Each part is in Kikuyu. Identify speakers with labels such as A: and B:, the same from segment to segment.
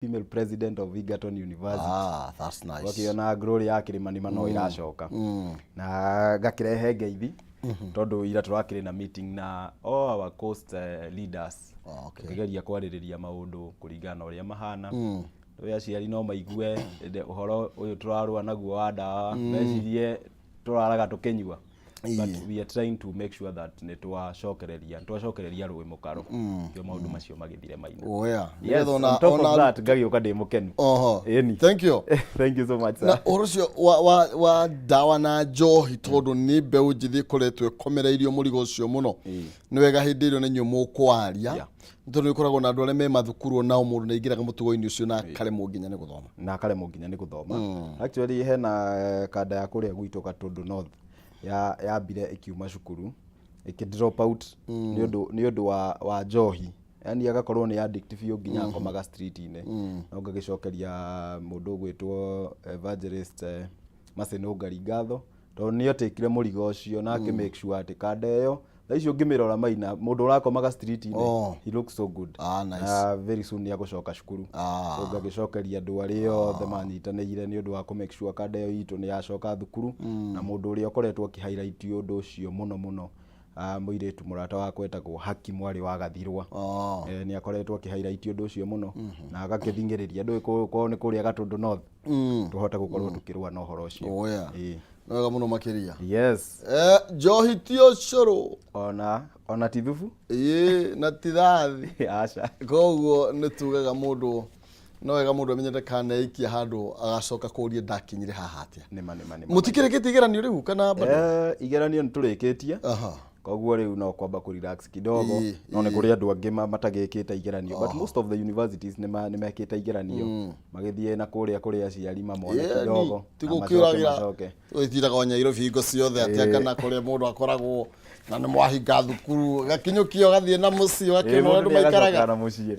A: Female president of Egerton University.
B: Ah, that's nice.
A: Ũgakĩona glory ya Kĩrĩmanima no ĩracoka. Na ngakĩrehe ngeithi tondũ ira tũrakĩrĩ na meeting na all our coast leaders.
B: Ah, okay.
A: Tũkĩgeria kwarĩrĩria maũndũ kũringana na ũrĩa mahana. Tũĩ aciari no maigue ũhoro ũyũ tũrarũa naguo wa ndawa, mecirie tũraraga tũkĩnyua. But we are trying to make sure that nĩ twacokereria rũĩ mũkaro, nĩkĩo maũndũ macio magĩthire maina.
B: Oh yeah.
A: Yes,
B: Nĩgetha
A: on top of that ngagĩũka ndĩ mũkenu.
B: Oho.
A: Ĩni.
B: Thank you.
A: Thank you so much, sir.
B: Na ũhoro ũcio wa ndawa na njohi, tondũ nĩ mbeũ njĩthĩ ĩkoretwo ĩkomereirio mũrigo ũcio mũno, nĩ wega hĩndĩ ĩrĩa nĩ inyuĩ mũkwaria, nĩ tondũ nĩ ũkoragwo na andũ arĩa me mathukuru, onao mũndũ nĩ aingĩraga mũtugo-inĩ ũcio na akaremwo nginya nĩ gũthoma.
A: Na akaremwo nginya nĩ gũthoma. Actually hena kanda ya kũrĩa gwitũ Gatũndũ North ya yambire ĩkiuma cukuru ĩkĩ drop out nĩ ũndũ wa njohi, yani agakorwo nĩ addict biũ nginya akomaga street-inĩ. No ngagĩcokeria mũndũ ũgwĩtwo Evangelist Macinũngari ngatho tondũ nĩ etĩkire mũrigo ũcio na akĩ make sure atĩ kanda ĩyo thaa icio ũngĩmĩrora, Maina, mũndũ ũrakomaga street-inĩ, he looks so good.
B: Ah, nice.
A: Na very soon nĩ agũcoka cukuru. So ngagĩcokeria andũ arĩa othe manyitanĩire nĩ ũndũ wa kũ make sure kanda ĩyo itũ nĩ yacoka thukuru, na mũndũ ũrĩa ũkoretwo akĩ highlight ũndũ ũcio mũno mũno, mũirĩtu mũrata wakwa etagwo Haki mwarĩ wa Gathirwa. Nĩ akoretwo akĩ highlight ũndũ ũcio mũno na agakĩthing'ĩrĩria ndũĩ korwo nĩ kũrĩa Gatũndũ North tũhote gũkorwo tũkĩrũa na ũhoro ũcio.
B: Oh yeah.
A: Ĩĩ.
B: Nĩ wega mũno makĩria.
A: Yes.
B: Njohi ti ũcũrũ.
A: Ona ti thubu.
B: Ĩĩ, na ti thathi.
A: Aca.
B: Koguo nĩ tugaga mũndũ no wega mũndũ amenyete kana eikia handũ agacoka kũria ndakinyire haha atĩa.
A: Nĩma, nĩma, nĩma.
B: Mũtikĩrĩkĩtie igeranio rĩu kana bado?
A: Igeranio nĩ tũrĩkĩtie. Koguo rĩu no kwamba kũ relax kidogo. No nĩ kũrĩ andũ angĩ matagĩkĩte igeranio, but most of the universities nĩ mekĩte igeranio, magĩthiĩ na kũrĩa kũrĩ aciari mamone kidogo
B: ti
A: na macoke
B: gũkĩũragĩra
A: macoke.
B: Ũgĩtindaga o Nyairobi hingo ciothe atĩa, kana kũrĩa mũndũ akoragwo na nĩ mwahinga thukuru gakinyũkio gathiĩ na mũciĩ ũgakĩona ũrĩa
A: Mũndũ
B: andũ
A: nĩ
B: maikaraga.
A: agacoka na mũciĩ.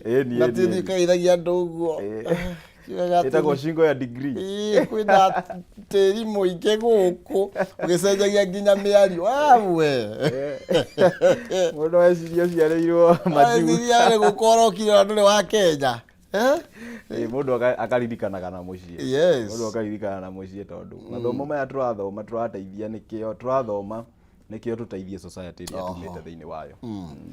A: Ĩni,
B: Na
A: ĩni,
B: ti
A: ĩni.
B: ũkageithagia andũ ũguo. Kiugaga atĩ
A: Ĩtagwo shingo ya degree.
B: Kwĩna tĩri mũingĩ gũkũ, ũgĩcenjagia nginya mĩario awe.
A: Mũndũ eciria ũciarĩirwo majuu.
B: Eciria nĩ gũkorwo na ndũrĩ wa Kenya. Eh?
A: Mũndũ akaririkanaga na mũciĩ. Mũndũ akaririkana na mũciĩ tondũ mathomo maya tũrathoma tũrateithia nĩkĩo tũrathoma, nĩkĩo tũteithie society ĩrĩa tumĩte thĩinĩ wayo.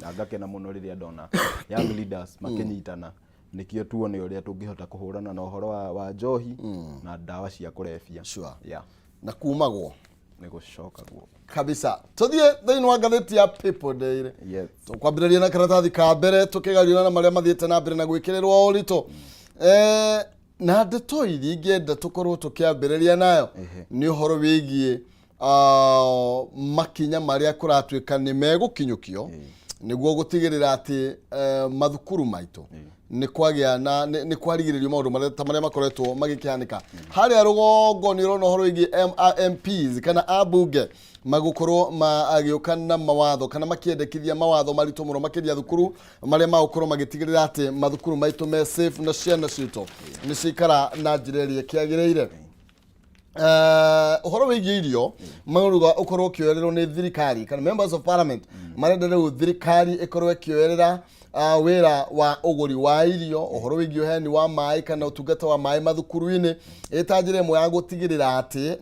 A: Na ngakena mũno rĩrĩa ndona young leaders makĩnyitana nĩkĩo tuone ũrĩa tũngĩhota kũhũrana na ũhoro wa njohi na ndawa cia kũrebia. Yeah.
B: Na kumagwo.
A: Nĩ gũcokagwo.
B: Kabisa. Tũthiĩ thĩinĩ wa ngathĩti ya People Daily.
A: Yes.
B: Tũkwambĩrĩria na karatathi ka mbere tũkĩgariũra na marĩa mathiĩte na mbere na gwĩkĩrĩrwo ũritũ. Na ndeto iria ingĩenda tũkorwo tũkĩambĩrĩria nayo nĩ ũhoro wĩgiĩ makinya marĩa kũratuĩka nĩ megũkinyũkio nĩguo gũtigĩrĩra atĩ mathukuru maitũ nĩ kwagĩa na nĩ kwarigĩrĩrio maũndũ marĩa ta marĩa makoretwo magĩkĩhanĩka harĩa rũgongo. Nĩ ũrona ũhoro wĩgiĩ MPs kana ambunge magũkorwo magĩũka na mawatho kana makĩendekithia mawatho maritũ mũno makĩria thukuru marĩa magũkorwo magĩtigĩrĩra atĩ mathukuru maitũ me safe na ciana citũ nĩ ciikara na njĩra ĩrĩa ĩkĩagĩrĩire. Ũhoro wĩgiĩ irio maruga ũkorwo ũkĩoererwo nĩ thirikari kana members of parliament marenda rĩu thirikari ĩkorwo ĩkĩoerera wĩra wa ũgũri wa irio, ũhoro wĩgiĩ ũheani wa maĩ kana ũtungata wa maĩ mathukuru-inĩ, ĩta njĩra ĩmwe ya gũtigĩrĩra atĩ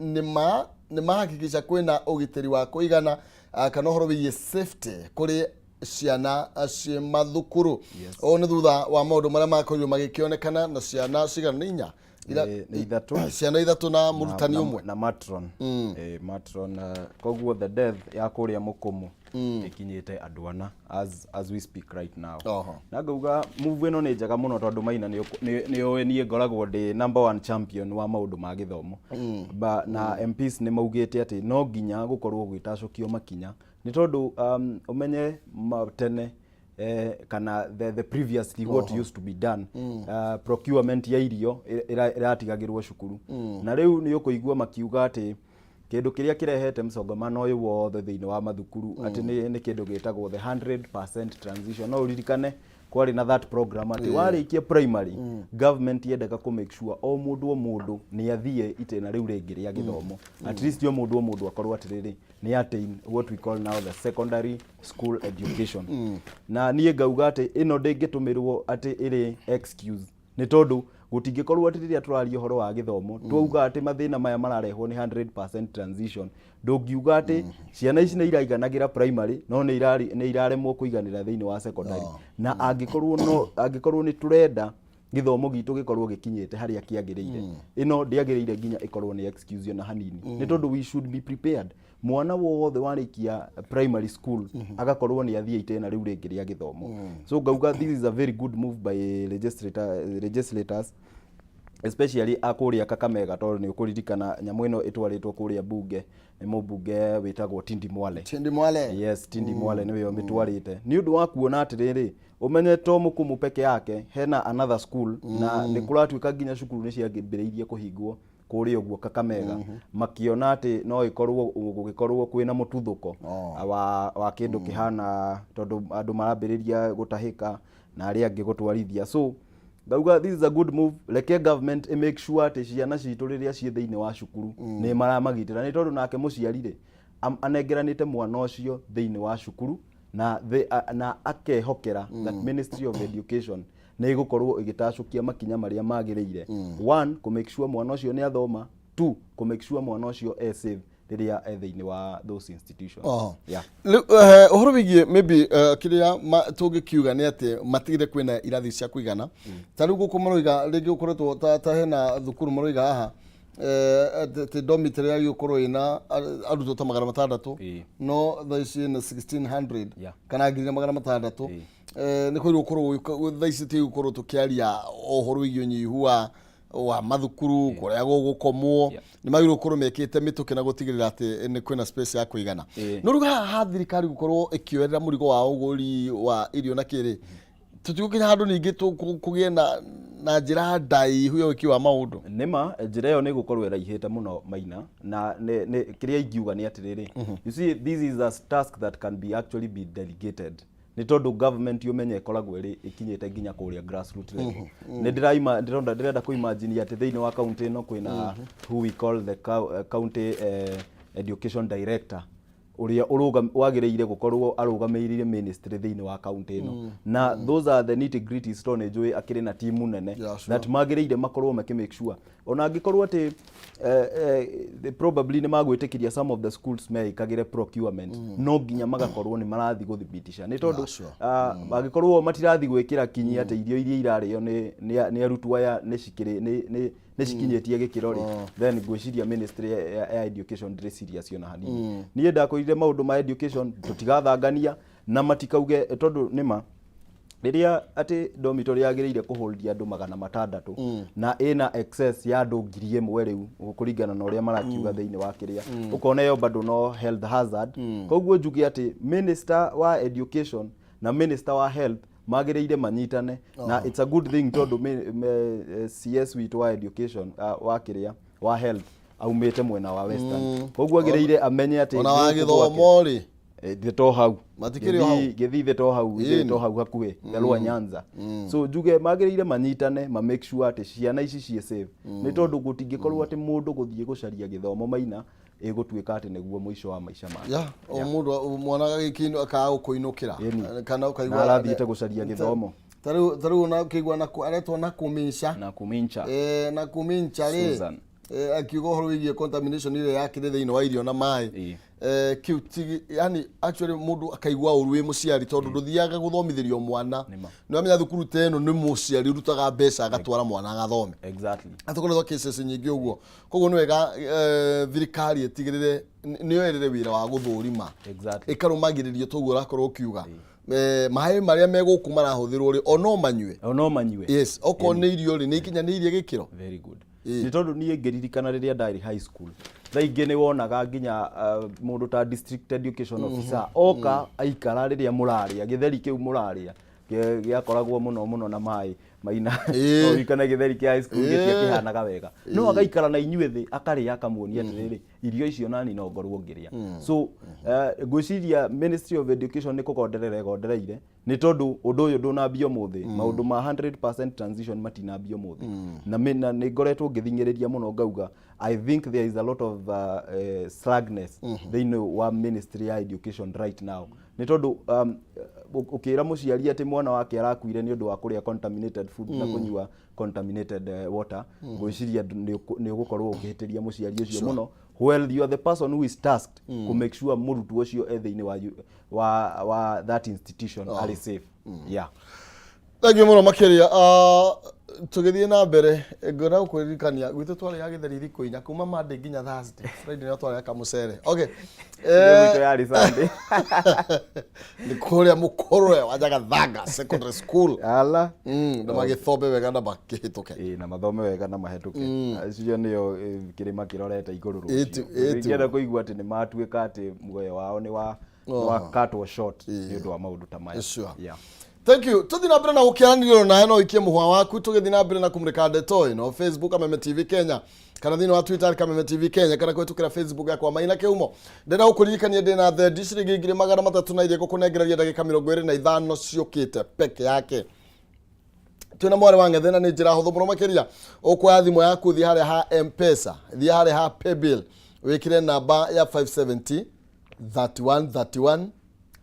B: nĩ mahakikisha kwĩna ũgitĩri wa kũigana, kana ũhoro wĩgiĩ safety kũrĩ ciana ciĩ mathukuru. Ũũ nĩ thutha wa maũndũ marĩa makorirwo magĩkĩonekana na ciana cigana? Nĩ inya?
A: Nĩ ithatũ.
B: Ciana ithatũ na mũrutani ũmwe.
A: Na matron. Matron, koguo the death ya kũrĩa mũkũmũ ĩkinyĩte andũ ana as we speak right now. Na ngauga move ĩno nĩ njega mũno tondũ Maina nĩ ũĩ niĩ ngoragwo ndĩ number one champion wa maũndũ ma gĩthomo. Na MPs nĩ maugĩte atĩ no nginya gũkorwo gwĩtacũkio makinya nĩ tondũ ũmenye tene kana the previously what used to be done, procurement ya irio ĩratigagĩrwo cukuru, na rĩu nĩ ũkũigua makiuga atĩ kĩndũ kĩrĩa kĩrehete msongamano ũyũ wothe thĩinĩ wa mathukuru atĩ nĩ kĩndũ gĩtagwo the 100% transition. No ũririkane kwarĩ na that program atĩ warĩkia primary, government yendaga kũ make sure o mũndũ o mũndũ nĩ athiĩ itĩna rĩu rĩngĩ rĩa gĩthomo, at least o mũndũ o mũndũ akorwo atĩrĩrĩ nĩ attain what we call now the secondary school education. Na niĩ ngauga atĩ ĩno ndĩngĩtũmĩrwo atĩ ĩrĩ excuse. Nĩ tondũ gũtingĩkorwo atĩ rĩrĩa tũraria ũhoro wa gĩthomo twauga atĩ mathĩna maya mararehwo nĩ 100% transition, ndũngiuga atĩ ciana ici nĩ iraiganagĩra primary no nĩ iraremwo kũiganĩra thĩinĩ wa secondary. Na angĩkorwo no angĩkorwo nĩ tũrenda gĩthomo gitũ gĩkorwo gĩkinyĩte harĩa kĩagĩrĩire, ĩno ndĩagĩrĩire nginya ĩkorwo nĩ excuse ona hanini, nĩ tondũ we should be prepared. Mwana wothe warĩkia primary school agakorwo nĩ athiĩ itĩna rĩu rĩngĩ rĩa gĩthomo. So ngauga this is a very good move by legislators, especially a kũrĩa Kakamega, tondũ nĩ ũkũririkana nyamũ ĩno ĩtwarĩtwo kũrĩa bunge nĩ mũmbunge wĩtagwo Tindi Mwale.
B: Tindi Mwale.
A: Yes, Tindi Mwale nĩwe ũmĩtwarĩte, nĩ ũndũ wa kuona atĩrĩrĩ, ũmenye to mũkũmũ peke yake, hena another school, na nĩ kũratuĩka nginya cukuru nĩ ciambĩrĩirie kũhingwo kũrĩa ũguo Kakamega, makiona atĩ no ĩkorwo gũgĩkorwo kwĩna mũtuthũko wa kĩndũ kĩhana, tondũ andũ marambĩrĩria gũtahĩka na arĩa angĩ gũtwarithia. So ngauga this is a good move. Reke government ĩ make sure atĩ ciana citũ rĩrĩa ciĩ thĩinĩ wa cukuru nĩ maramagitĩra, nĩ tondũ nake mũciari rĩ anengeranĩte mwana ũcio thĩinĩ wa cukuru na akehokera that Ministry of Education nĩ ĩgũkorwo ĩgĩtacũkia makinya marĩa magĩrĩire, one, kũ make sure mwana ũcio nĩ athoma, two, kũ make sure mwana ũcio e safe rĩrĩa e thĩinĩ wa those institutions.
B: Yeah. Rĩu, ũhoro wĩgiĩ maybe kĩrĩa tũngĩkiuga nĩ atĩ matigĩre kwĩna irathi cia kũigana. Ta rĩu gũkũ maroiga rĩngĩ gũkoretwo ta hena thukuru maroiga haha atĩ dormitory yagĩrĩirwo gũkorwo ĩna arutwo ta 600, no thaa ici ĩna 1600 kana 1600. Nĩ kwagĩrĩirwo gũkorwo thaa ici tũgũkorwo tũkĩaria ũhoro wĩgiĩ ũnyihu wa mathukuru kũrĩa gũgũkomwo. Nĩ magĩrĩirwo gũkorwo mekĩte mĩtũkĩ na gũtigĩrĩra atĩ nĩ kwĩna space ya kũigana. No rĩu haha ha thirikari gũkorwo ĩkĩoerera mũrigo wa ũgũri wa irio na kĩrĩ, tũtigũkinya handũ ningĩ kũgĩe na njĩra ndaihu ya wĩki wa maũndũ?
A: Nĩma njĩra ĩyo nĩ ĩgũkorwo ĩraihĩte mũno, Maina, na kĩrĩa ingiuga nĩ atĩrĩrĩ, you see, this is a task that can be actually be delegated, nĩ tondũ government ũmenye ĩkoragwo ĩrĩ ĩkinyĩte nginya kũrĩa grassroot level. Nĩ ndĩraima ndĩrona ndĩrenda kũ-imagine atĩ thĩinĩ wa county ĩno kwĩna who we call the county education director, ũrĩa wagĩrĩire gũkorwo arũgamĩrĩire ministry thĩinĩ wa county ĩno, na those are the nitty gritties, tondũ nĩ njũĩ akĩrĩ na timu nene that magĩrĩire makorwo makĩ make sure, ona angĩkorwo atĩ probably nĩ magwĩtĩkĩria some of the schools meĩkagĩre procurement, no nginya magakorwo nĩ marathiĩ gũthibitisha, nĩ tondũ mangĩkorwo matirathiĩ gwĩkĩra kinyi atĩ irio iria irarĩo nĩ arutwo aya nĩ cikĩrĩ nĩ cikinyĩtie gĩkĩro rĩ, then ngwĩciria ministry ya education ndĩrĩ serious ona hanini. Niĩ ndakwĩrire maũndũ ma education tũtigathangania na matikauge, tondũ nĩma rĩrĩa atĩ dormitory yagĩrĩire kũholdia andũ 600 na ĩna excess ya andũ 1000 rĩu kũringana na ũrĩa marakiuga thĩinĩ wa kĩrĩa, ũkona ĩyo bado no health hazard. Koguo njuge atĩ minister wa education na minister wa health magĩrĩire manyitane, na it's a good thing tondũ CS witũ wa education, wa kĩrĩa wa health, aumĩte mwena wa Western, koguo agĩrĩire amenye atĩ
B: Ona wa gũkũ gwake- gĩthomo rĩ?
A: Thĩ to hau.
B: Matikĩrĩ o hau.
A: Gĩthii thĩ to hau, thĩ to hau hakuhĩ Thelwa Nyanza. So njuge magĩrĩire manyitane ma make sure atĩ ciana ici ciĩ safe, nĩ tondũ gũtingĩkorwo atĩ mũndũ gũthiĩ gũcaria gĩthomo, Maina, ĩgũtuĩka atĩ nĩguo mũico wa maica make.
B: Ya o mũndũ mwana agĩkĩinũ akaga gũkũinũkĩra. Kana ũkaigua
A: Na arathiĩte gũcaria gĩthomo.
B: Ta rĩu ona ũkĩigua na aretwo na kũmica
A: na kumincha.
B: Na kũmincha rĩ,
A: Susan.
B: Akiuga ũhoro wĩgiĩ contamination ĩrĩa yakĩrĩ thĩinĩ wa irio na maĩ. Kĩu ti yani actually mũndũ akaigua ũru wĩ mũciari, tondũ ndũthiaga gũthomithĩrio mwana.
A: Nĩma.
B: Nĩ wamenya thukuru ta ĩno nĩ mũciari ũrutaga mbeca agatwara mwana agathome. Atũkoretwo cases nyingĩ ũguo, koguo nĩ wega thirikari ĩtigĩrĩre nĩyoerere wĩra wa gũthũrima, ĩkarũmagĩrĩrio toguo ũrakorwo ũkiuga. Maĩ marĩa me gũkũ marahũthĩrwo rĩ, o no manyue?
A: O no manyue.
B: Yes, okorwo nĩ irio rĩ, nĩ ikinyanĩirie gĩkĩro?
A: Very good. Nĩ tondũ niĩ ngĩririkana rĩrĩa ndarĩ high school, thaa ingĩ nĩ wonaga nginya mũndũ ta district education officer oka aikara rĩrĩa mũrarĩa gĩtheri kĩu mũrarĩa gĩakoragwo mũno mũno na maĩ, Maina. No ũririkane gĩtheri kĩa high school gĩtiakĩhanaga wega, no agaikara na inyuĩ thĩ akarĩa, akamuonia atĩrĩrĩ, irio icio nani no ngorwo ngĩrĩa. So ngwĩciria Ministry of Education nĩ kũgonderera ĩgondereire, nĩ tondũ ũndũ ũyũ ndũnambia ũmũthĩ. Maũndũ ma 100% transition matinambia ũmũthĩ, na nĩ ngoretwo ngĩthing'ĩrĩria mũno ngauga I think there is a lot of slackness thĩinĩ wa ministry ya education right now, nĩ tondũ Ũkĩra mũciari atĩ mwana wake arakuire nĩ ũndũ wa kũrĩa contaminated food na kũnyua contaminated water, ngwĩciria nĩ ũgũkorwo ũkĩhĩtĩria mũciari ũcio mũno. Well, you are the person who is tasked to make sure mũrutwo ũcio e thĩinĩ wa that institution arĩ safe, yeah.
B: Thank you mũno makĩria. Tũgĩthiĩ na mbere, ngwenda gũkũririkania gwitũ twarĩaga gĩtheri thikũ 4, kuma Monday nginya Thursday. Friday no twarĩaga kamũcere. Okay.
A: Gwitũ yarĩ Sunday.
B: Nĩ kũrĩa mũkũrwe wa Nyagathanga Secondary School.
A: Ala.
B: Na magĩthombe wega na makĩhĩtũke.
A: Ĩĩ, na mathome wega na mahĩtũke. Acio nĩo kĩrĩma kĩrorete igũrũ.
B: Ĩtu,
A: Rũciũ
B: ĩtu.
A: Ingĩenda kũigua atĩ nĩ matuĩka atĩ muoyo wao nĩ wa cutwo short nĩ ũndũ wa maũndũ ta maya. Yeah.
B: Thank you. Tũthiĩ na mbere na gũkĩaranĩrio nawe, no ikie mũhwa waku tũgĩthiĩ na mbere na kũmũrĩka ndeto ĩno Facebook Kameme TV Kenya, kana thĩinĩ wa Twitter Kameme TV Kenya, kana kũhĩtũkĩra Facebook yakwa Maina Kĩhumo. Ndĩrenda gũkũririkania ndĩna thendi ciringi 300,000 na iria ngũkũnengereria ndagĩka 25 ciũkĩte peke yake. Twĩna mwarĩ wa ng'ethe na nĩ njĩra hũthũ mũno makĩria. Ũkuoya thimũ yaku, thiĩ harĩa ha M-Pesa, thiĩ harĩa ha paybill, wĩkĩre namba ya 570 31 31,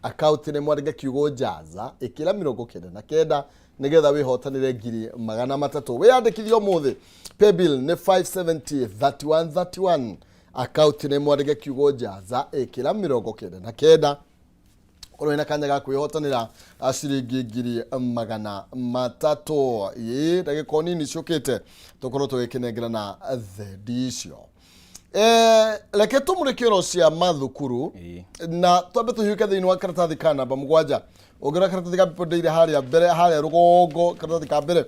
B: akaunti nĩ mwandĩke kiugo jaza, ĩkĩra 99 nĩgetha wĩhotanĩre 300,000. Wĩyandĩkithie ũmũthĩ. Paybill nĩ 570 31 31, akaunti nĩ mwandĩke kiugo jaza, ĩkĩra 99, korwo wĩna kanya ga kwĩhotanĩra ciringi 300,000. Ĩ ndagĩka o nini ciũkĩte tũkorwo tũgĩkĩnengerana thendi icio. Reke tũmũrĩke oro cia mathukuru na twambe tũhiũke thĩinĩ wa karatathi ka namba 7. Ũngĩrora karatathi ka People Daily harĩa mbere, harĩa rũgongo, karatathi ka mbere,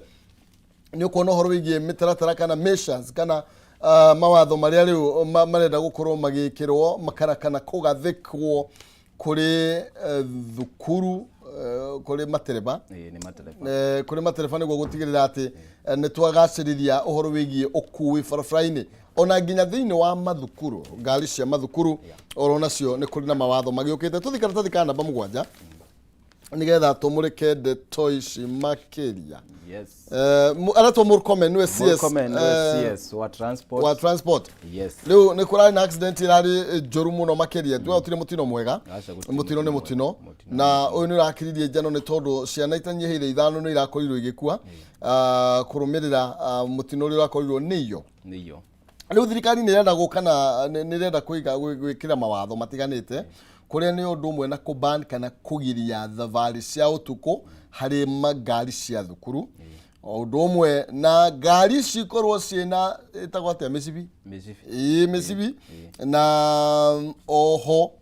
B: nĩ ũkuona ũhoro wĩgiĩ mĩtaratara kana measures kana mawatho marĩa rĩu marenda gũkorwo magĩkĩrwo kana kũgathĩkwo kũrĩ thukuru, kũrĩ matereba.
A: Ĩĩ, nĩ matereba.
B: Kũrĩ matereba nĩguo gũtigĩrĩra atĩ nĩ twagacĩrithia ũhoro wĩgiĩ ũkui barabara-inĩ, ona nginya thĩinĩ wa mathukuru, ngari cia mathukuru oro nacio nĩ kũrĩ na mawatho magĩũkĩte. Tũthiĩ karatathi ka namba 7 nĩgetha tũmũrĩke ndeto ici makĩria. Aretwo Murkomen, nĩwe CS.
A: Murkomen nĩwe CS wa transport.
B: Wa transport.
A: Yes.
B: Rĩu nĩ kũrarĩ na accident ĩrarĩ njũru mũno makĩria. Tuga gũtirĩ mũtino mwega.
A: Aca, gũtirĩ.
B: Mũtino nĩ
A: mũtino
B: mũtino.
A: Mwega. Mũtino.
B: Na ũyũ nĩ ũrakiririe njano nĩ tondũ ciana itanyihĩire 5 nĩ irakorirwo igĩkua kũrũmĩrĩra mũtino ũrĩa ũrakorirwo nĩ iyo.
A: Nĩ iyo.
B: Rĩu thirikari nĩ ĩrenda gũka na nĩ ĩrenda gwĩkĩra mawatho matiganĩte, kũrĩa nĩ ũndũ ũmwe na kũban kana kũgiria thabarĩ cia ũtukũ harĩ ngari cia thukuru, o ũndũ ũmwe na ngari cikorwo ciĩna, ĩtagwo atĩa, mĩcibi.
A: Mĩcibi.
B: Ĩĩ, mĩcibi. Na oho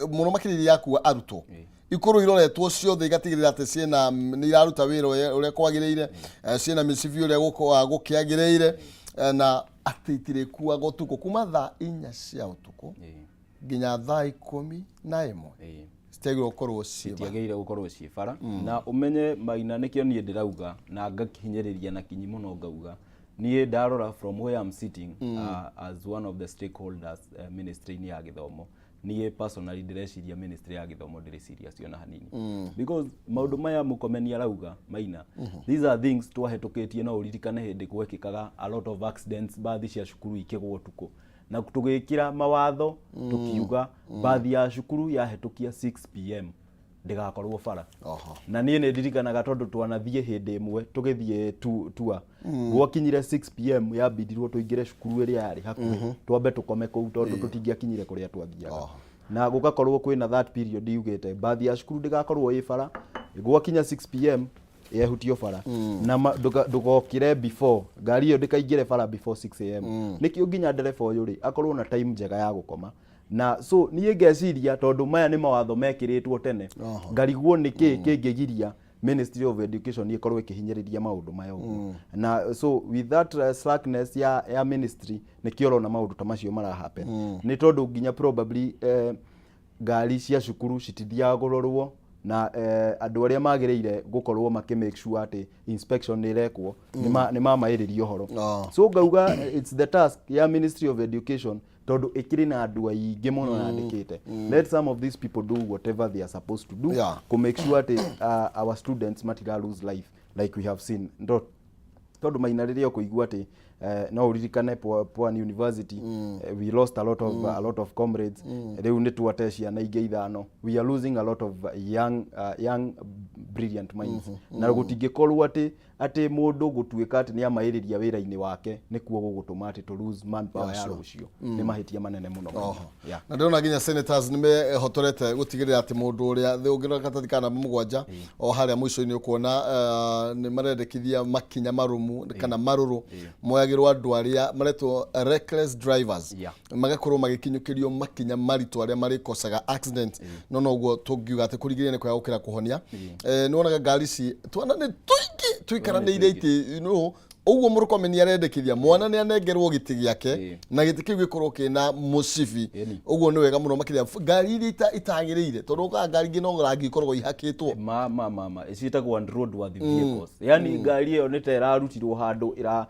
B: mũno makĩria iria yakua arutwo ikorwo iroretwo ciothe, igatigĩrĩra atĩ ciĩna, nĩ iraruta wĩra ũrĩa kwagĩrĩire, ciĩna mĩcibi ũrĩa gũkĩagĩrĩire, na atĩ itirĩkuaga ũtukũ kuma thaa 4 cia ũtukũ nginya thaa 11 citiagĩrĩirwo gũkorwo ciĩ bara.
A: Citiagĩrĩire gũkorwo ciĩ bara. Na ũmenye Maina, nĩkĩo niĩ ndĩrauga na ngakinyĩrĩria na kinyi mũno, ngauga niĩ ndarora from where I'm sitting as one of the stakeholders ministry-inĩ ya gĩthomo, niĩ personally ndĩreciria ministry ya gĩthomo ndĩrĩ serious ona hanini, because maũndũ maya Mũkomeni arauga, Maina, these are things twahĩtũkĩtie. No ũririkane hĩndĩ gwekĩkaga a lot of accidents, bathi cia cukuru ikĩgwo ũtukũ, na tũgĩkĩra mawatho tũkiuga bathi ya cukuru yahĩtũkia 6 p.m. ndĩgakorwo bara. Na niĩ nĩ ndirikanaga tondũ twanathiĩ hĩndĩ ĩmwe tũgĩthiĩ tua gwakinyire 6 p.m. yambindirwo tũingĩre cukuru ĩrĩa yarĩ hakuhĩ, twambe tũkome kũu tondũ tũtingĩakinyire kũrĩa twathiaga. Na gũgakorwo kwĩna that period yugĩte bathi ya cukuru ndĩgakorwo ĩ bara gwakinya 6 p.m., yehutio bara na ndũgokĩre before ngari ĩyo ndĩkaingĩre bara before 6 a.m. Nĩkĩo nginya ndereba ũyũ rĩ akorwo na time njega ya gũkoma. Na so niĩ ngeciria tondũ maya nĩ mawatho mekĩrĩtwo tene, ngarigwo nĩ kĩ kĩngĩgiria Ministry of Education ĩkorwo ĩkĩhinyĩrĩria maũndũ maya ũguo. Na so with that slackness ya ministry, nĩkĩo ũrona maũndũ ta macio mara happen, nĩ tondũ nginya probably ngari cia cukuru citithiaga kũrorwo na andũ arĩa magĩrĩire gũkorwo makĩ make sure atĩ inspection nĩ ĩrekwo nĩ mamaĩrĩria ũhoro. So ngauga it's the task ya Ministry of Education, tondũ ĩkĩrĩ na andũ aingĩ mũno yandĩkĩte. Let some of these people do whatever they are supposed to do kũ make sure atĩ our students matira lose life like we have seen. Ndo tondũ Maina, rĩrĩa ũkũigua atĩ No ũririkane Pwani University, we lost a lot of comrades. Rĩu nĩ twate ciana ingĩ ithano. We are losing a lot of young brilliant minds, na gũtingĩkorwo atĩ mũndũ gũtuĩka atĩ nĩ amaĩrĩria wĩra-inĩ wake nĩkuo gũgũtũma atĩ to lose manpower ya rũciũ. Nĩ mahĩtia manene mũno.
B: Yeah. Na ndĩrona nginya senators nĩ mehotorete gũtigĩrĩra atĩ mũndũ ũrĩa ũngĩrora karatathi ka namba 7 o harĩa mũico-inĩ, ũkuona nĩ marendekithia makinya marũmu kana marũrũ moyagĩrwo andũ arĩa maretwo reckless drivers, magakorwo magĩkinyũkĩrio makinya maritũ arĩa marĩkocaga accident. No noguo tũngiuga atĩ kũrigĩrĩria nĩ kwega gũkĩra kũhonia. Nĩ wonaga ngari ici, twana nĩ tũingĩ tũikaranĩire itĩ no ũguo. Mũrũkomi nĩ arendekithia mwana nĩ anengerwo gĩtĩ gĩake na gĩtĩ kĩu gĩkorwo kĩna mũcibi. Ũguo nĩ wega mũno makĩria ngari iria itagĩrĩire, tondũ ũkaga ngari ingĩ no rangi ikoragwo ihakĩtwo.
A: Ma ciĩtagwo unroadworthy vehicles, yani ngari ĩyo nĩ ta ĩrarutirwo handũ ĩra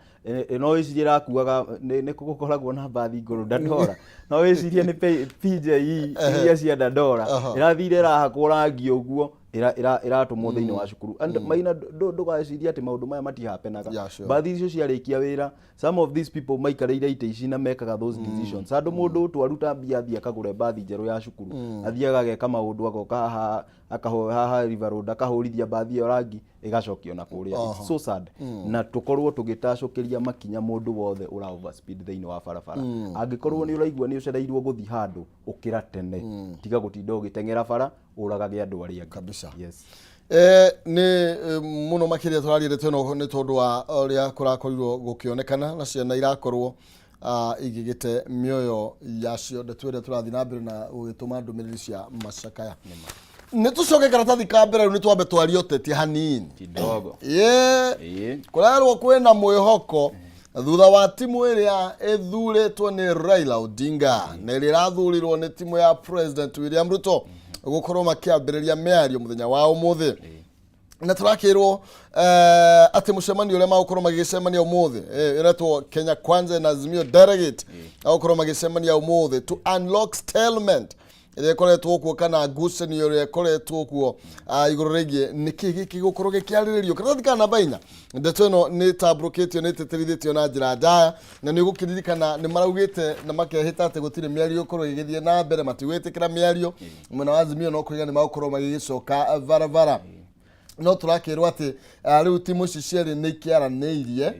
A: no wĩcirie ĩrakuaga nĩ gũkoragwo na mbathi ngũrũ Dandora, no wĩcirie nĩ PJE iria cia Dandora ĩrathire ĩrahakwo rangi ũguo ĩratũmwo thĩinĩ wa cukuru. And Maina, ndũgecirie atĩ maũndũ maya matihapenaga. Mbathi icio ciarĩkia wĩra, some of these people maikarĩire itĩ ici na mekaga those decisions. Andũ mũndũ twaruta mbia athiĩ akagũre mbathi njerũ ya cukuru, athiaga ageka maũndũ, agoka haha akaho haha River Road akahũrithia mbathi ĩyo rangi, ĩgacokio na kũrĩa. It's so sad. Na tũkorwo tũgĩtacũkĩria makinya mũndũ wothe ũra overspeed thĩinĩ wa barabara. Angĩkorwo nĩ ũraigua nĩ ũcereirwo gũthiĩ handũ, ũkĩra tene, tiga gũtinda ũgĩteng'era bara ũragage andũ arĩa angĩ.
B: Kabisa.
A: Yes.
B: Nĩ mũno makĩria tũraria ndeto ĩno nĩ tondũ wa ũrĩa kũrakorirwo gũkĩonekana na ciana irakorwo igĩgĩte mĩoyo yacio. Ndeto ĩrĩa tũrathiĩ na mbere na gũgĩtũma ndũmĩrĩri cia macakaya, nĩ tũcoke karatathi ka mbere. Rĩu nĩ twambe twarie ũteti hanini.
A: Kidogo.
B: Ĩĩ. Kũrerwo kwĩna mwĩhoko thutha wa timu ĩrĩa ĩthurĩtwo nĩ Raila Odinga na ĩrĩa ĩrathurirwo nĩ timu ya President William Ruto gũkorwo makĩambĩrĩria mĩario mũthenya wa ũmũthĩ. Na tũrakĩrwo atĩ mũcemanio ũrĩa magũkorwo magĩgĩcemania ũmũthĩ, ĩretwo Kenya Kwanza na Azimio Delegate, magũkorwo magĩcemania ũmũthĩ to unlock stalemate ĩrĩa ĩkoretwo kuo kana ngucanio ĩrĩa ĩkoretwo kuo igũrũ rĩgiĩ nĩkĩ gĩkĩ gũkorwo gĩkĩarĩrĩrio. Karatathi ka namba 4, ndeto ĩno nĩ ĩtambũrũkĩtio, nĩ ĩtĩtĩrithĩtio na njĩra ndaya, na nĩ ũgũkĩririkana nĩ maraugĩte na makehĩta atĩ gũtirĩ mĩario ĩgũkorwo ĩgĩthiĩ na mbere, matigwĩtĩkĩra mĩario. Mwena wa Azimio no kũiga nĩ magũkorwo magĩgĩcoka barabara, no tũrakĩrwo atĩ rĩu timu ici cierĩ nĩ ikĩaranĩirie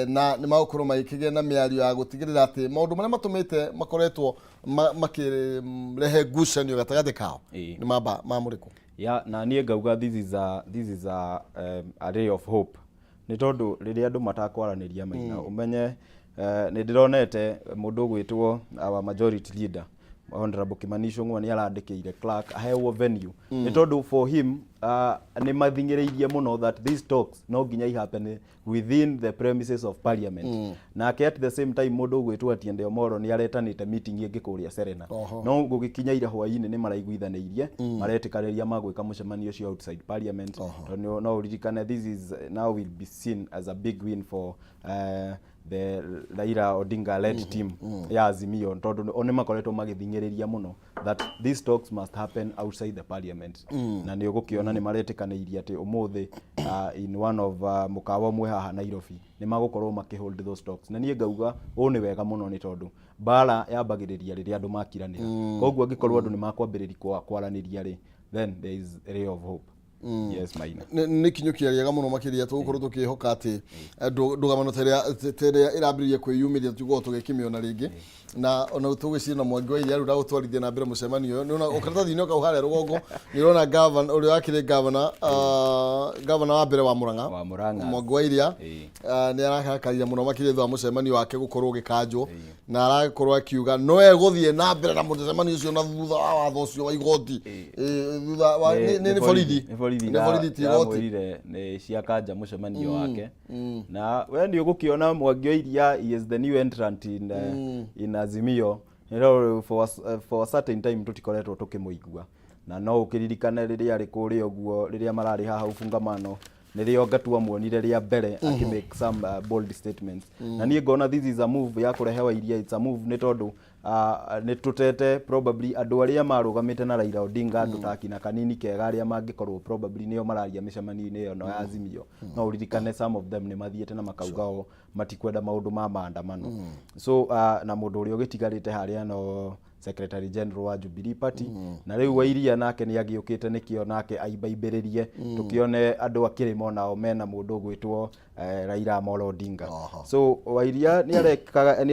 B: na nĩ magũkorwo magĩkĩgĩa na mĩario ya gũtigĩrĩra atĩ maũndũ marĩa matũmĩte makoretwo makĩrehe ngucanio gatagatĩ kao nĩ mamba mamũrĩkwo.
A: Ya, na niĩ ngauga this is a ray of hope, nĩ tondũ rĩrĩa andũ matakwaranĩria, Maina, ũmenye nĩ ndĩronete mũndũ ũgwĩtwo our majority leader, Honorable Kimani Ichung'wa, nĩ arandĩkĩire clerk ahewo venue, nĩ tondũ for him nĩ mathing'ĩrĩirie mũno that these talks no nginya ihappen within the premises of parliament. Nake at the same time mũndũ ũgwĩtwo Atiende Omolo nĩ aretanĩte meeting ĩngĩ kũrĩa Serena. No gũgĩkinya ira hwaĩ-inĩ nĩ maraiguithanĩirie, maretĩkanĩria magwĩka mũcemanio ũcio outside parliament, tondũ no ũririkane this is now will be seen as a big win for the Raila Odinga led team ya Azimio, tondũ o nĩ makoretwo magĩthing'ĩrĩria mũno that these talks must happen outside the parliament. Na nĩ ũgũkĩona nĩ maretĩkanĩirie atĩ ũmũthĩ in one of mũkawa ũmwe haha Nairobi nĩ magũkorwo makĩhold those talks. Na niĩ ngauga ũũ nĩ wega mũno, nĩ tondũ mbara yambagĩrĩria rĩrĩa andũ makiranĩra. Koguo angĩkorwo andũ nĩ makwambĩrĩria kwaranĩria rĩ, then there is a ray of hope. Yes, Maina.
B: Nĩ kinyũkia rĩega mũno makĩria. Tũgũkorwo tũkĩhoka atĩ ndũgamano ta ĩrĩa ĩrambĩrĩria kwĩyumĩria tũgũkorwo tũgĩkĩmĩona rĩngĩ, na ona tũgwĩciria na Mwangi wa Iria rĩu ndagũtwarithia na mbere mũcemanio ũyũ. Nĩũrona karatathi-inĩ kau harĩa rũgongo nĩ ũrona gavana ũrĩa wakĩrĩ gavana wa mbere wa Murang'a.
A: Wa Murang'a.
B: Mwangi wa Iria nĩ arakakarire mũno makĩria thutha wa mũcemanio wake gũkorwo ũgĩkanjwo, na arakorwo akiuga no egũthiĩ na mbere na mũcemanio ũcio na thutha wa watho ũcio wa igoti. Thutha wa nĩ borithi.
A: Nĩ borithi.
B: Nĩ borithi, ti igoti.
A: Iramwĩrire nĩ ciakanja mũcemanio wake. Na we nĩ ũgũkĩona Mwangi wa Iria, he is the new entrant in Azimio. For a certain time tũtikoretwo tũkĩmũigua, na no ũkĩririkane rĩrĩa arĩ kũrĩa ũguo, rĩrĩa mararĩ haha ufungamano. Nĩrĩo Ngatua muonire rĩa mbere akĩ make some bold statements. Na niĩ ngona this is a move ya kũrehe Wairia. It's a move nĩ tondũ nĩ tũtete probably andũ arĩa marũgamĩte na Raila Odinga, andũ ta akina Kanini Kega, arĩa mangĩkorwo probably nĩo mararia mĩcemanio-inĩ ĩyo no ya Azimio. No ũririkane some of them nĩ mathiĩte na makauga o matikwenda maũndũ ma maandamano. So na mũndũ ũrĩa ũgĩtigarĩte harĩa no Secretary General wa Jubilee Party. Na rĩu Wairia nake nĩ agĩũkĩte nĩkĩo nake aimbaimbĩrĩrie, tũkĩone andũ a kĩrĩma onao mena mũndũ ũgwĩtwo Raila Amolo Odinga. So Wairia nĩ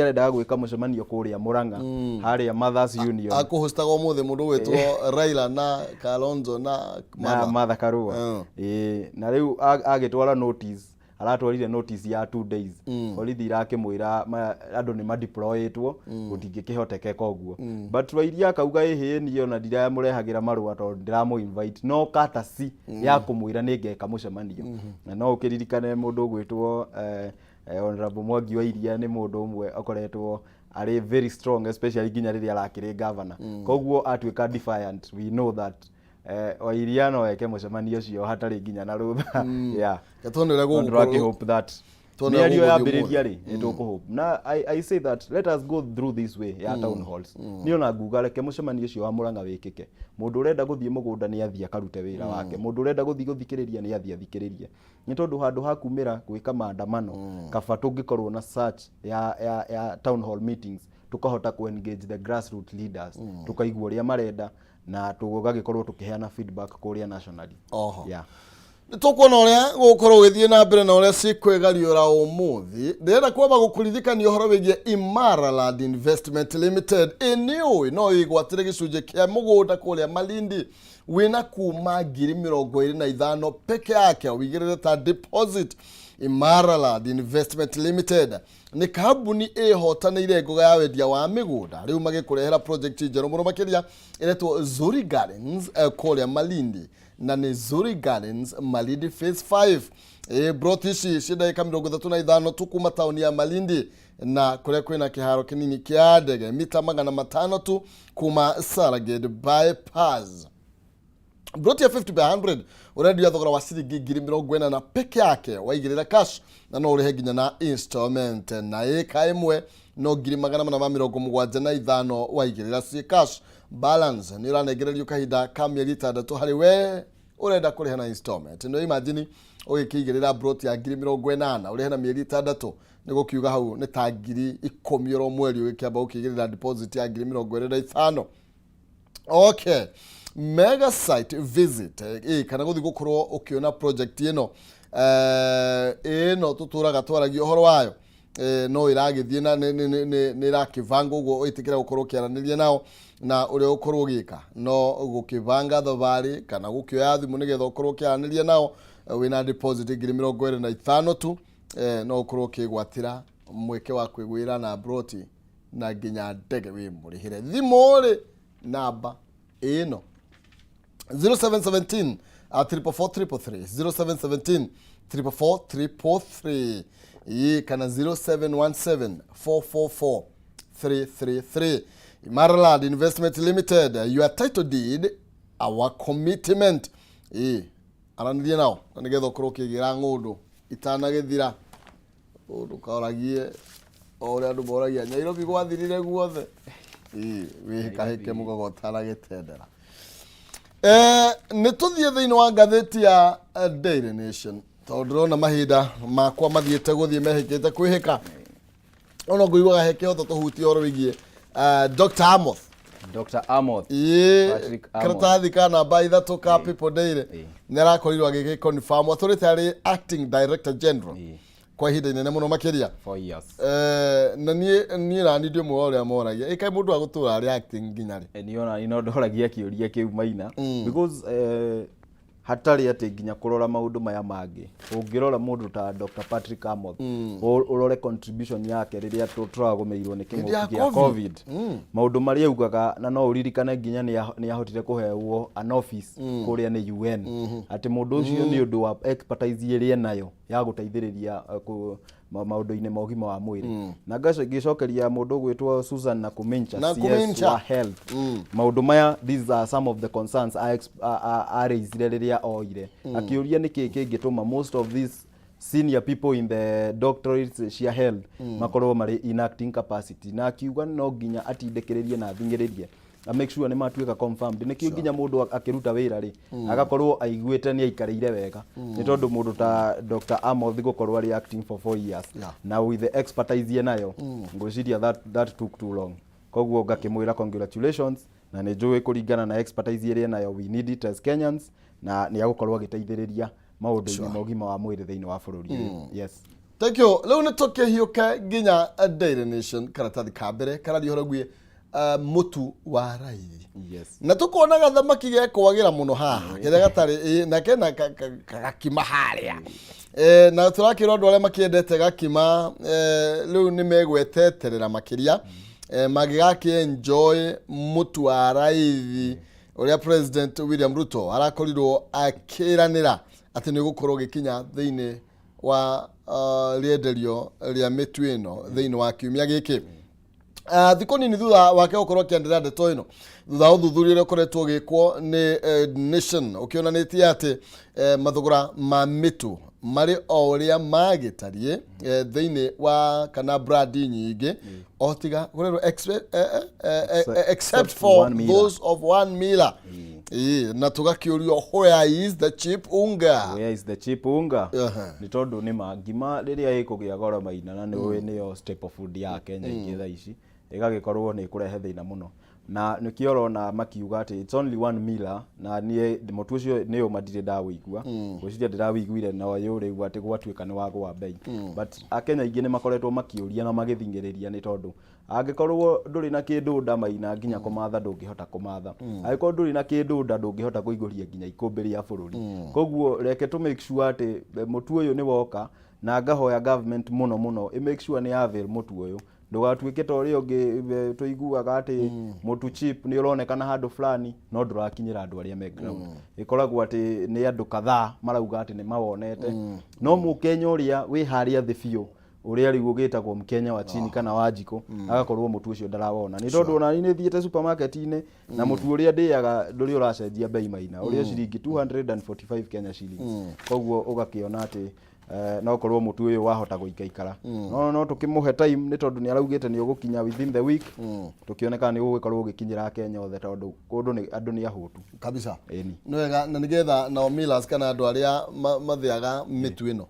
A: arendaga gwĩka mũcemanio kũrĩa Murang'a, harĩa Mothers Union.
B: Akũhostaga ũmũthĩ mũndũ gwĩtwo Raila na Kalonzo na
A: na
B: Martha.
A: Martha Karua. Ĩĩ, na rĩu agĩtwara notice, aratwarire notice ya 2 days, borithi irakĩmwĩra andũ nĩ madeployĩtwo, gũtingĩkĩhotekeka ũguo. But Wairia akauga ĩhĩ, niĩ ona ndiramũrehagĩra marũa tondũ ndiramũ invite, no courtesy ya kũmwĩra nĩ ngeka mũcemanio. Na no ũkĩririkane mũndũ ũgwĩtwo Honorable Mwangi wa Iria nĩ mũndũ ũmwe akoretwo arĩ very strong, especially nginya rĩrĩa arakĩrĩ governor. Koguo atuĩka defiant, we know that Wairia no eke mũcemanio ũcio hatarĩ nginya na rũtha, yeah.
B: Tuone ũrĩa
A: No
B: gũgũkorwo.
A: ndĩrakĩ hope that
B: Tuone ũrĩa
A: mĩario
B: gũgũthiĩ.
A: Yambĩrĩria rĩ, nĩ tũkũhope. Na I say that let us go through this way ya town halls. Niĩ ona nguga reke mũcemanio ũcio wa Murang'a wĩkĩke. Mũndũ ũrenda gũthiĩ mũgũnda nĩ athiĩ akarute wĩra wake, mũndũ ũrenda gũthiĩ gũthikĩrĩria nĩ athiĩ athikĩrĩrie, nĩ tondũ handũ ha kumĩra gwĩka maandamano, kaba tũngĩkorwo na search ya town hall meetings, tũkahota ku engage the grassroots leaders, tũkaigua ũrĩa marenda na tũgagĩkorwo tũkĩheana feedback kũrĩa nationally. Yeah.
B: Nĩ tũkuona ũrĩa gũgũkorwo ũgĩthiĩ na mbere na ũrĩa cikwĩgariũra ũmũthĩ. Ndĩrenda kwamba gũkũririkania ũhoro wĩgiĩ Imara Land Investment Limited. Ĩ nĩ ũĩ no wĩgwatĩre gĩcunjĩ kĩa mũgũnda kũrĩa Malindi wĩna kuma 25,000 peke yake ũigĩrĩre ta deposit? Imara Land Investment Limited nĩ kambuni ĩhotanĩire ngoga ya wendia wa mĩgũnda. Rĩu magĩkũrehera project njerũ mũno makĩria ĩretwo Zuri Gardens kũrĩa Malindi, na nĩ Zuri Gardens Malindi Phase 5. Broti ici cia ndagĩka 35 tu kuma taũni ya Malindi na kũrĩa kwĩna kĩharo kĩnini kĩa ndege, mita 500 tu kuma Saragate Bypass. Broti ya 50 by 100 ũrendio thogora wa ciringi 80,000 peke yake waigĩrĩra cash, na no ũrĩhe nginya na installment. Na ĩka ĩmwe no 475,000 waigĩrĩra ciĩ cash. Balance nĩ ũranengererio kahinda ka mĩeri 6 harĩ we ũrenda kũrĩha na installment. No imagine ũgĩkĩigĩrĩra broti ya 80,000 ũrĩhe na mĩeri 6, nĩ gũkiuga hau nĩ ta 10,000 oro mweri ũgĩkĩamba gũkĩigĩrĩra deposit ya 25,000. Okay, mega site visit kana gũthiĩ gũkorwo ũkĩona project ĩno ĩno tũtũraga twaragia ũhoro wayo, no ĩragĩthiĩ na nĩ ĩrakĩbangwo ũguo. Ĩtĩkĩra gũkorwo ũkĩaranĩria nao, na ũrĩa ũkorwo ũgĩka no gũkĩbanga thabarĩ kana gũkĩoya thimũ nĩgetha ũkorwo ũkĩaranĩria nao. Wĩna deposit 25,000 tu, no ũkorwo ũkĩgwatĩra mweke wa kwĩgwĩra na broti na nginya ndege wĩ mũrĩhĩre. Thimũ rĩ, namba ĩno 0717 444 333, 0717 444 333, ĩ kana 0717 444 333. Imaraland Investment Limited, your title deed, our commitment. Ĩ aranĩrie nao na nĩgetha ũkorwo ũkĩgĩra ng'ũndũ itanagĩthira. Ndũkoragie o ũrĩa andũ moragia Nairobi gwathirire guothe. Ĩ wĩhĩkahĩke mũgogo ũtanagĩtendera. Nĩ tũthiĩ thĩinĩ wa ngathĩti ya Daily Nation, tondũ ndĩrona mahinda makwa mathiĩte gũthiĩ mehĩkĩte kwĩhĩka. Ona ngũiguaga he kĩhoto tũhutie ũhoro wĩgiĩ Dr. Amoth.
A: Dr. Amoth.
B: Ĩĩ.
A: Patrick Amoth.
B: Karatathi ka namba 3 ka People Daily. Nĩ arakorirwo agĩgĩ confirm atũrĩte arĩ acting director general kwa ihinda inene mũno makĩria.
A: 4 years.
B: Na niĩ nani ndĩ ũmwe wa ũrĩa moragia, ĩ kaĩ mũndũ agũtũra arĩ acting nginya rĩ?
A: Niona ino ndoragia kĩũria kĩu, Maina, because hatarĩ atĩ nginya kũrora maũndũ maya mangĩ, ũngĩrora mũndũ ta Dr. Patrick Amoth, ũrore contribution yake rĩrĩa tũragũmĩirwo nĩ
B: Hĩndĩ ya
A: kĩng'ũki gĩa
B: COVID.
A: COVID, maũndũ marĩa augaga, na no ũririkane nginya nĩ ahotire kũhewo an office kũrĩa nĩ UN, atĩ mũndũ ũcio nĩ ũndũ wa expertise ĩrĩa enayo. Ya gũteithĩrĩria maũndũ-inĩ ma ũgima wa mwĩrĩ. Na ngĩcokeria mũndũ ũgwĩtwo Susan Nakumincha, CS
B: Nakumincha.
A: wa health, maũndũ maya, these are some of the concerns araisire rĩrĩa oire, akĩũria nĩkĩ kĩngĩtũma most of these senior people in the doctorates cia health makorwo marĩ in acting capacity, na akiuga no nginya atindĩkĩrĩrie na athing'ĩrĩrie na make sure nĩ matuĩka confirmed, nĩkĩo nginya mũndũ akĩruta wĩra rĩ, agakorwo aiguĩte nĩ aikarĩire wega, nĩ tondũ mũndũ ta Dr. Amoth gũkorwo arĩ acting for 4 years na with the expertise ye nayo, ngwĩciria that took too long. Koguo ngakĩmwĩra congratulations, na nĩ njũĩ kũringana na expertise ĩrĩa nayo, we need it as Kenyans, na nĩ agũkorwo agĩteithĩrĩria maũndũ-inĩ ma ũgima wa mwĩrĩ thĩinĩ wa bũrũri ũyũ. Yes.
B: Thank you. Rĩu nĩ tũkĩhiũke nginya Daily Nation, karatathi ka mbere kararia ũhoro wĩgiĩ mũtu wa raithi. Na tũkona gathamaki gekwagĩra mũno haha kĩrĩa gatarĩ na kena gakima harĩa. Na tũrakĩrwo andũ arĩa makĩendete gakima, rĩu nĩ megweteterera makĩria, mangĩgakĩ enjoy mũtu wa raithi ũrĩa President William Ruto arakorirwo akĩranĩra atĩ nĩ ũgũkorwo ũgĩkinya thĩinĩ wa rĩenderio rĩa mĩtu ĩno thĩinĩ wa kiumia gĩkĩ. Thikũ nini thutha wake gũkorwo akĩanĩrĩra ndeto ĩno, thutha wa ũthuthuria ũrĩa ũkoretwo ũgĩkwo nĩ Nation ũkĩonanĩtie atĩ mathogora ma mĩtu marĩ o ũrĩa magĩtariĩ thĩinĩ wa kana brandi nyingĩ, o tiga kũrerwo except for
A: one miller.
B: Those of one miller. Ĩĩ, na tũgakĩũrio, where is the cheap unga?
A: Where is the cheap unga? Nĩ tondũ nĩ ma ngima rĩrĩa ĩkũgĩa goro maina, na nĩ ũĩ nĩyo staple food ya Kenya ingĩ thaa ici, ĩgagĩkorwo nĩ ĩkũrehe thĩna mũno, na nĩkĩo ũrona makiuga atĩ it's only one miller. Na niĩ mũtu ũcio nĩ ũma ndirĩ ndawĩigua, ngwĩciria ndĩrawĩiguire na ũyũ rĩu atĩ gwatuĩka nĩ wagũa bei, but Akenya aingĩ nĩ makoretwo makĩũria na magĩthing'ĩrĩria, nĩ tondũ angĩkorwo ndũrĩ na kĩndũ nda maina, nginya kũmatha ndũngĩhota kũmatha. Angĩkorwo ndũrĩ na kĩndũ nda, ndũngĩhota kũihũria nginya ikũmbĩ rĩa bũrũri. Koguo reke tũ make sure atĩ mũtu ũyũ nĩ woka, na ngahoya government mũno mũno ĩ make sure nĩ avail mũtu ũyũ, ndũgatuĩke ta ũrĩa ũngĩ tũiguaga atĩ mũtu cheap nĩ ũronekana handũ fulani no ndũrakinyĩra andũ arĩa me ground. Ĩkoragwo atĩ nĩ andũ kadhaa marauga atĩ nĩ mawonete, no mũkenya ũrĩa wĩ harĩa thĩ biũ, ũrĩa rĩu ũgĩtagwo Mkenya wa chini kana wa njiko, agakorwo mũtu ũcio ndarawona, nĩ tondũ ona niĩ nĩ thiĩte supermarket-inĩ na mũtu ũrĩa ndĩaga ndũrĩ ũracenjia bei maina, ũrĩa ciringi 245 Kenya shillings. Koguo ũgakĩona atĩ no korwo mũtu ũyũ wahota gũikaikara, no tũkĩmũhe time, nĩ tondũ nĩ araugĩte nĩ ũgũkinya within the week, tũkĩone kana nĩ ũgũgĩkorwo ũgĩkinyĩra Kenya othe, tondũ kũndũ nĩ andũ nĩ ahũtu.
B: Kabisa.
A: Ĩni.
B: Nĩ wega, na nĩgetha nao millers kana andũ arĩa mathĩaga mĩtu ĩno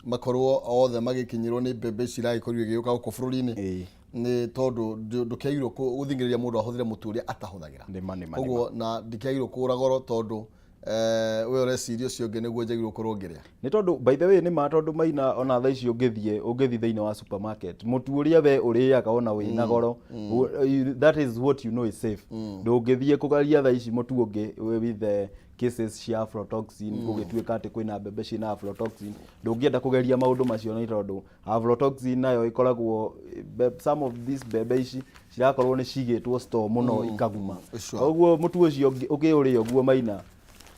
B: makorwo othe magĩkinyĩrwo nĩ mbembe ici iragĩkorirwo igĩũka gũkũ bũrũri-inĩ, nĩ tondũ ndũkĩagĩrĩirwo gũthing'ĩrĩria mũndũ ahũthĩre mũtu ũrĩa atahũthagĩra.
A: Nĩ ma.
B: Koguo na ndikĩagĩrĩirwo kũgũra goro tondũ we ũreciria ũcio ũngĩ nĩguo njagĩrĩirwo gũkorwo ngĩrĩa.
A: Nĩ tondũ, by the way, nĩ ma, tondũ maina ona thaa ici ũngĩthiĩ thĩinĩ wa supermarket, mũtu ũrĩa we ũrĩaga ona wĩna goro, that is what you know is safe. Ndũngĩthiĩ kũgaria thaa ici mũtu ũngĩ with the cases cia aflatoxin, gũgĩtuĩka atĩ kwĩna mbembe ciĩna aflatoxin. Ndũngĩenda kũgeria maũndũ macio, nĩ tondũ aflatoxin nayo ĩkoragwo some of these mbembe ici cirakorwo nĩ cigĩtwo store mũno ikaguma. Koguo mũtu ũcio ũkĩũrĩa ũguo maina,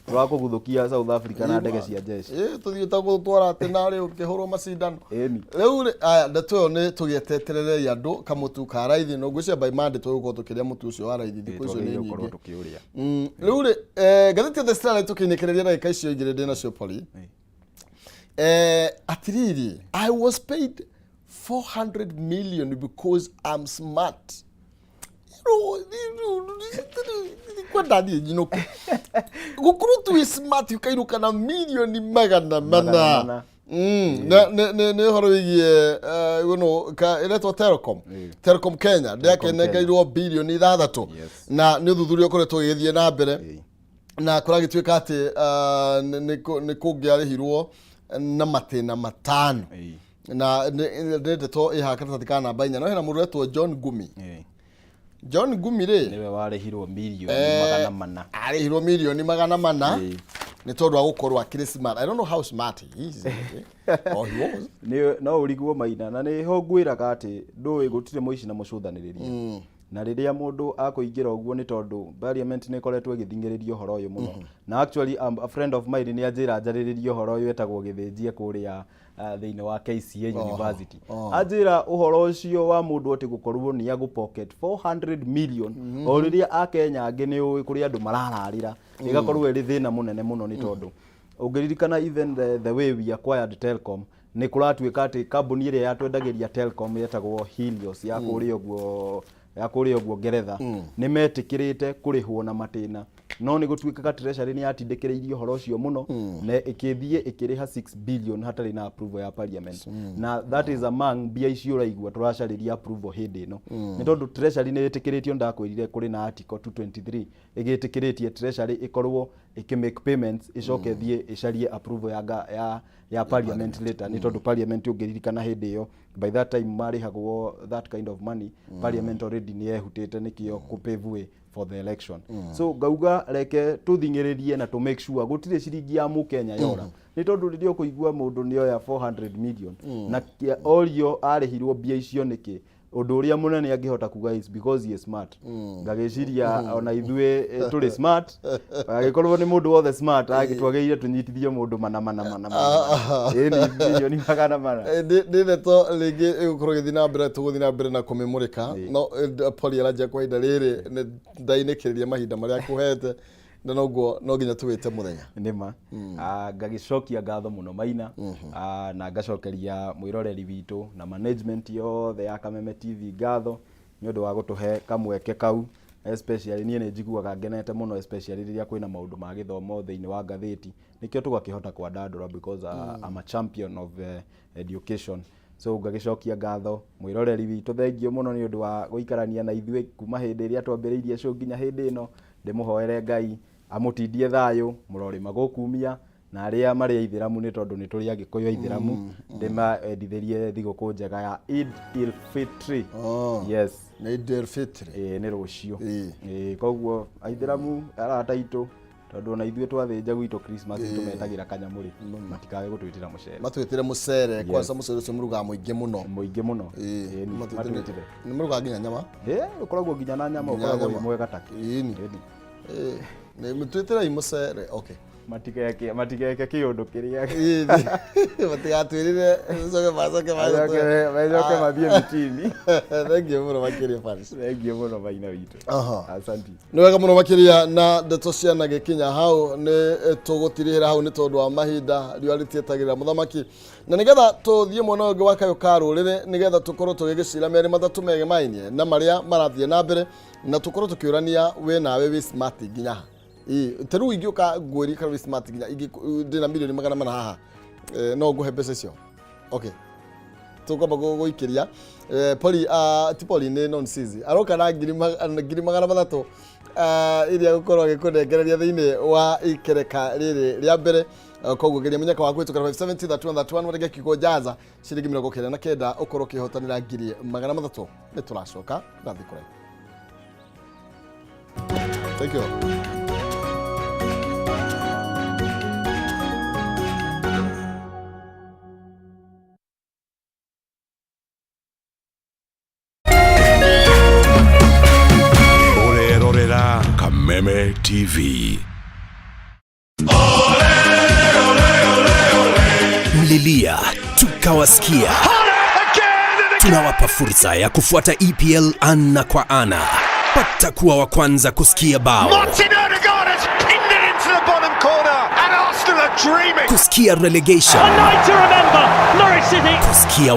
A: tũrakũguthũkia South Africa na ndege cia jeshi.
B: Ĩ, tũthiĩte gũtwara atĩ narĩ ũkĩhũrwo macindano.
A: Ĩni.
B: Rĩu rĩ, aya, ndeto ĩyo nĩ tũgĩetetererei andũ kamũtu ka raithi, no ngwĩciria by Monday tũgũkorwo tũkĩrĩa mũtu ũcio wa raithi. Thikũ icio nĩ
A: Twagĩrĩire gũkorwo
B: nyingĩ.
A: tũkĩũrĩa.
B: Rĩu rĩ, ngathĩti ya The Star tũkĩinĩkĩrĩria ndagĩka icio igĩrĩ ndĩ nacio pori. Atiriri, "I was paid 400 million because I'm smart." Kwenda thiĩ nyinũke gũkorwo tu smart ũkainũka na milioni 400.
A: 400.
B: Na nĩ ũhoro wĩgiĩ ĩretwo Telecom, Telecom Kenya ndĩakĩnengerirwo bilioni 6, na nĩ ũthuthuria ũkoretwo ũgĩthiĩ na mbere, na kũragĩtuĩka atĩ nĩ kũngĩarĩhirwo na matĩna 5. Na nĩ ndeto ĩhaha karatathi ka namba 4, no hena mũndũ wetwo John Ngumi. John Ngumi rĩ,
A: nĩwe warĩhirwo milioni 400.
B: Arĩhirwo milioni 400 nĩ tondũ wa gũkorwo akĩrĩ smart. I don't know how smart he is or he was.
A: Nĩ no ũrigwo maina, na nĩho ngwĩraga atĩ ndũĩ gũtirĩ mũici na mũcũthanĩrĩria. Na rĩrĩa mũndũ akũingĩra ũguo, nĩ tondũ parliament nĩ ĩkoretwo ĩgĩthing'ĩrĩria ũhoro ũyũ mũno. Na actually a friend of mine nĩ anjĩra njarĩrĩrie ũhoro ũyũ, etagwo Gĩthĩnjie kũrĩa thĩinĩ wa KCA University. Anjĩra ũhoro ũcio wa mũndũ atĩ gũkorwo nĩ agũ pocket 400 million o rĩrĩa akenya angĩ nĩ ũĩ kũrĩ andũ marararĩra, ĩgakorwo ĩrĩ thĩna mũnene mũno, nĩ tondũ ũngĩririkana even the way we acquired Telcom, nĩ kũratuĩka atĩ kambuni ĩrĩa yatwendagĩria Telcom yetagwo Helios ya kũrĩa ũguo, ya kũrĩa ũguo Ngeretha, nĩ metĩkĩrĩte kũrĩhwo na matĩna, no nĩ gũtuĩkaga Treasury nĩ yatindĩkĩrĩirie ũhoro ũcio mũno na ĩkĩthiĩ ĩkĩrĩha 6 billion hatarĩ na approval ya parliament. Na that is among mbia icio ũraigua tũracarĩria approval hĩndĩ ĩno, nĩ tondũ Treasury nĩ ĩtĩkĩrĩtio. Ndakwĩrire kũrĩ na article 223 ĩgĩtĩkĩrĩtie Treasury ĩkorwo ĩkĩ make payments, ĩcoke ĩthiĩ ĩcarie approval ya parliament later, nĩ tondũ parliament, ũngĩririkana hĩndĩ ĩyo, by that time marĩhagwo that kind of money, parliament already nĩ yehutĩte nĩkĩo kũ pave way for the election. So ngauga reke tũthing'ĩrĩrie na tũ make sure gũtirĩ ciringi ya mũkenya yora, nĩ tondũ rĩrĩa ũkũigua mũndũ nĩ oya 400 million na orio arĩhirwo mbia icio nĩkĩ, ũndũ ũrĩa mũnene angĩhota kuga is because he is smart. Ngagĩciria ona ithuĩ tũrĩ smart, agĩkorwo nĩ mũndũ wothe smart, twagĩrĩire tũnyitithie mũndũ mana mana mana mana, ĩni milioni 400.
B: Nĩ ndeto rĩngĩ ĩgũkorwo ĩgĩthiĩ na mbere, tũgũthiĩ na mbere na kũmĩmũrĩka, no Poli aranjia kwa ihinda rĩrĩ nĩ ndainĩkĩrĩria mahinda marĩa akũhete, na noguo no nginya tũwĩte mũthenya.
A: Nĩma. Ngagĩcokia ngatho mũno Maina, na ngacokeria mwĩroreri witũ na management yothe ya Kameme TV ngatho nĩ ũndũ wa gũtũhe kamweke kau. Especially niĩ nĩ njiguaga ngenete mũno, especially rĩrĩa kwĩna maũndũ ma gĩthomo thĩinĩ wa ngathĩti, nĩkĩo tũgakĩhota kwandandũra, because I'm a champion of education. So ngagĩcokia ngatho mwĩroreri witũ, thengiũ mũno nĩ ũndũ wa gũikarania na ithuĩ kuma hĩndĩ ĩrĩa twambĩrĩirie show nginya hĩndĩ ĩno. Ndĩmũhoere Ngai amũtindie thayũ, mũrorĩma gũkumia, na arĩa marĩ aithĩramu, nĩ tondũ nĩ tũrĩ agĩkũyũ aithĩramu, ndĩmendithĩrie thigũkũ njega ya Eid il Fitri.
B: Oh.
A: Yes.
B: Nĩ Eid el Fitri.
A: Ĩĩ, nĩ rũciũ.
B: Ĩĩ.
A: Ĩĩ, koguo aithĩramu arata aitũ, tondũ ona ithuĩ twathĩnja gwitũ Christmas tũmetagĩra kanyamũ rĩ, matikage gũtwĩtĩra mũcere.
B: Matwĩtĩre mũcere kwanza, mũcere ũcio mũrugaga mũingĩ mũno.
A: Mũingĩ mũno.
B: Ĩĩ,
A: Ĩĩ, matwĩtĩre.
B: Nĩ mũrugaga nginya nyama?
A: Ĩĩ, ũkoragwo nginya na nyama.
B: Nginya
A: Ũkoragwo wĩ
B: nyama.
A: mwega take.
B: Ĩni.
A: Ĩni.
B: Ĩĩ, nĩ mũtwĩtĩrei mũcere, okay.
A: Matigeke kĩũndũ kĩrĩa.
B: Ĩĩ, matigatwĩrire coke macoke.
A: Macoke mathiĩ mitini.
B: Thengiũ mũno makĩria, Paris.
A: Thengiũ mũno Maina witũ. Asanti.
B: Nĩ wega mũno makĩria, na ndeto ciana gĩkinya hau nĩ tũgũtirihĩra hau nĩ tondũ wa mahinda, riũa rĩtietagĩrĩra mũthamaki, na nĩgetha tũthiĩ mwena ũngĩ wa kayũ ka rũrĩrĩ, nĩgetha tũkorwo tũgĩgĩcira merĩ matatũ megemainie na marĩa marathiĩ na mbere, na tũkorwo tũkĩũrania wĩ nawe wĩ smart nginya ha. Ĩĩ, ta rĩu ingĩũka ngwĩrie kana wĩ smart nginya ndĩna milioni 400 haha, no ngũhe mbeca icio? Okay, tũkwamba gũikĩria Poli, ti Poli, nĩ Nonsizi aroka na 300,000 iria gũkorwo agĩkũnengereria thĩinĩ wa ikereka rĩrĩ rĩa mbere. Koguo geria mũnyaka wa kũhĩtũkĩra 570 31 31, warĩkia kiugo jaza ciringi 99, ũkorwo ũkĩhotanĩra 300,000. Nĩ tũracoka gathiĩ kũraihu. Thank you.
C: Ũrerorera Kameme TV.
D: Mlilia tukawasikia. Tunawapa fursa ya kufuata EPL ana kwa ana. Pata kuwa wa kwanza kusikia bao,
E: Martin Odegaard has pinned it into the bottom corner, and Arsenal are dreaming.
D: Kusikia relegation,
F: A night to remember. Norwich City
D: kusikia